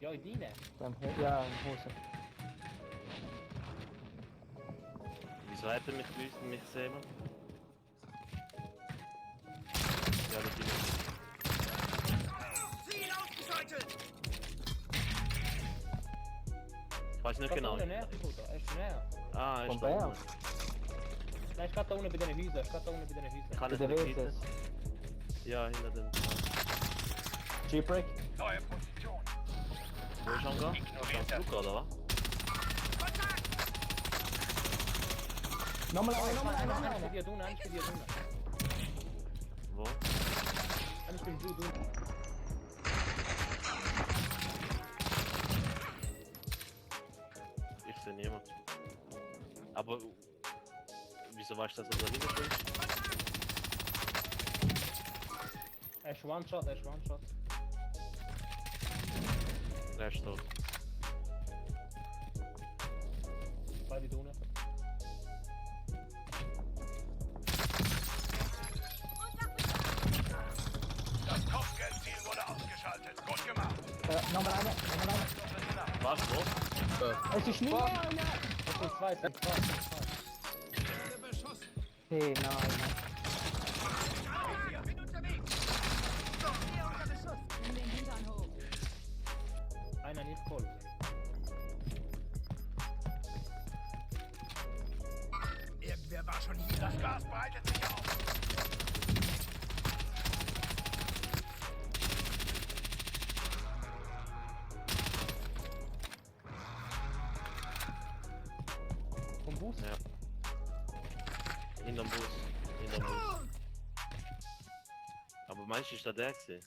Ja, in deine. Ja, in Hose. Wieso hat er mich gewusst und mich gesehen? Ja, das bin Ziel ausgeschaltet! ich. Weiß nicht Gerade genau. da unten näher, Bruder. Er ist näher. Ah, er Vom ist da Bär. unten. Nein, ist gerade da unten bei diesen Häusern. Ist gerade da unten bei diesen Häusern. Kann Bei ich der nicht WSS. bieten? Ja, hinter dem. G-Break. Neue Position. Wo ist Anga? Ignoriert Ganz Flug, oder was? Kontakt! Nochmal eine. Eins bei dir tun, eins bei dir tun. Wo? Eins bei dir tun. Ich sehe niemand. Aber wieso weißt du, dass er da hinten ist? Er ist One-Shot, er ist One-Shot. Er ist tot. Beide tun. Das Kopfgeldziel wurde ausgeschaltet. Gut gemacht. Nochmal eine. Was? Wo? Es ist nicht mehr. Es sind zwei, es sind zwei. Hey, nein. Ich bin unterwegs. Hier unter Beschuss. Nimm den Hintern hoch. Einer nicht voll. Irgendwer war schon hier. Das Gas breitet sich aus. Vom Bus? Ja. Hinterm Bus. Hinterm Bus. Aber meinst du, ist da der gewesen?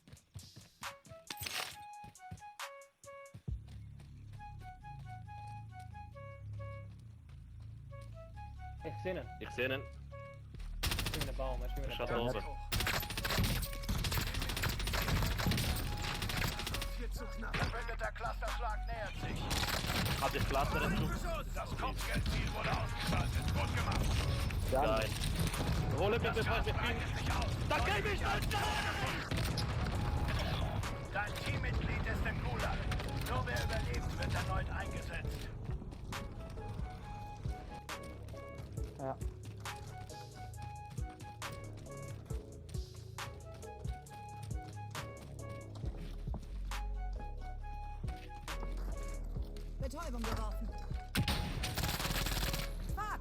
Ich sehe ihn. Ich sehe ihn. Ich bin in den Baum. Er ist in Er den steht Baum. oben. Hier zu knapp. Verwendeter Clusterschlag nähert sich. Hat dich Klasse dazu? Das Kopfgeldziel wurde ausgeschaltet. Gut gemacht. Ja, Nein. Hole bitte, Das falls Gas wir breitet sich aus. Da geh ich nicht! Dein Teammitglied ist im Gulag. Nur wer überlebt, wird erneut eingesetzt. ja. Betäubung geworfen. Fuck!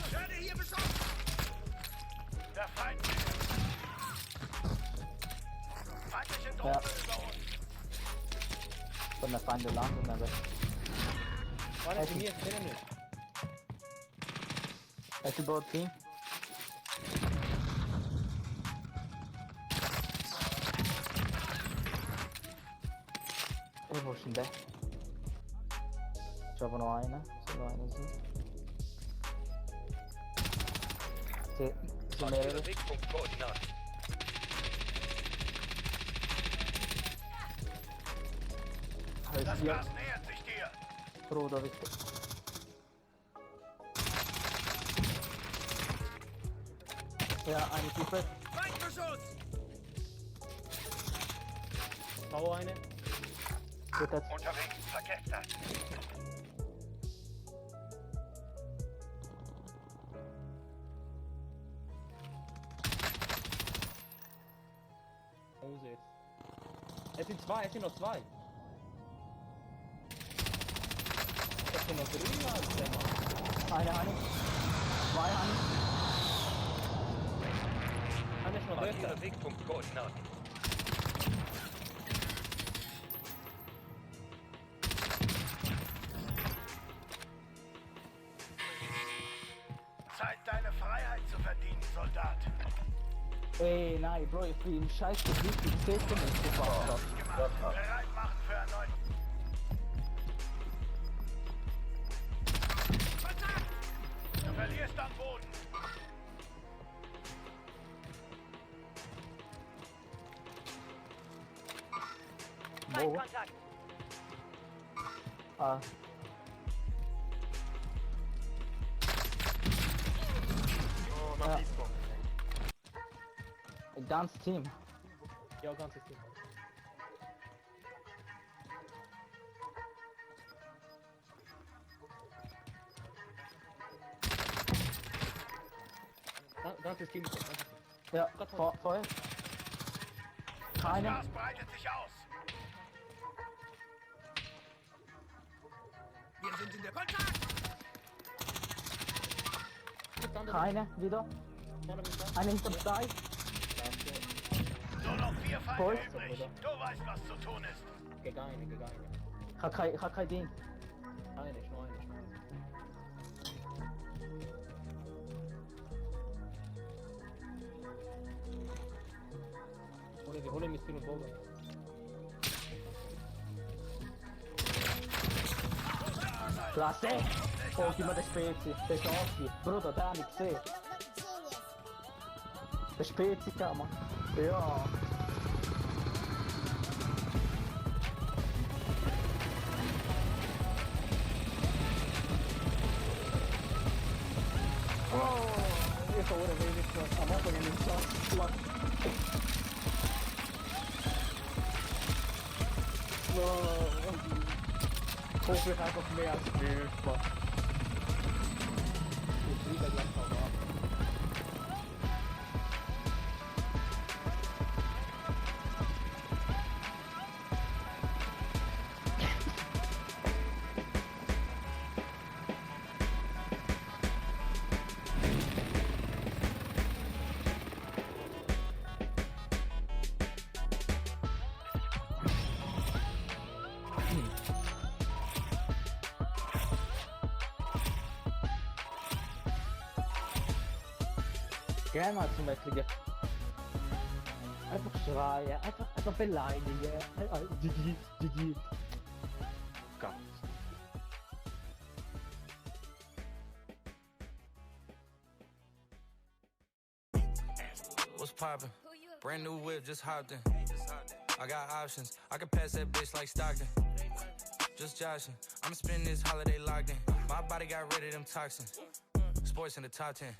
Ich werde hier beschossen. Der Feind. Feindliche Drohne über uns. Von der Feinde landen, aber. Warte, bei mir, ich sehe ihn nicht. Es ist both team. Wo ist denn der? Ich habe noch einen. Soll noch einer sein. Sind mehrere. Wegpunktkoordinaten. Alles Das hier. Gas nähert sich dir. Bruder, Victor. Ja, eine Type. Feindbeschuss. Bau eine. Gut, jetzt. Unterwegs. Vergesst das. Hose jetzt. Es sind zwei, es sind noch zwei. Es sind noch drei, als der Mann. Eine. Zwei Hand. Einer ist noch dort. Wegpunktkoordinaten. Zeit, deine Freiheit zu verdienen, Soldat. Ey, nein, Bro, ich bin scheiß Gebiet, ich seh's dir nicht gefahren. Gemacht. Bereit machen für erneut. Kontakt! Du verlierst am Boden. Wo? Ah, Oh, nach Disco. ein ganzes Team. Ja, ganzes Team. Ganzes Team ist das. Ja, Feuer. Keiner, Gas breitet sich aus. Wir sind in der Kontakt. keiner, wieder. Einer hinterm Stein. Nur noch 4 Feinde Voll. übrig. Du weißt, was zu tun ist. Geh eine. Ich hab kein Ding. Eine. Hol ihn mit Pin und Bogen. Klasse! Oh, gib mir den Spezi. Der ist Arschli. Bruder, den hab ich gesehen. Der Spezi kann man. Ja. Oh, ich habe wenig was. Am Anfang in den Schatz geschlagen. Wow. Ich hoffe, ich einfach mehr als Hilfe. Ich liebe gleich auch ab. Gerne mal zum Beispiel einfach schreien, einfach beleidigen. GG. Gott. What's poppin'? Brand new whip, just hopped in. I got options. I can pass that bitch like Stockton. Just joshing. I'ma spend this holiday locked in. My body got rid of them toxins. Sports in the top 10.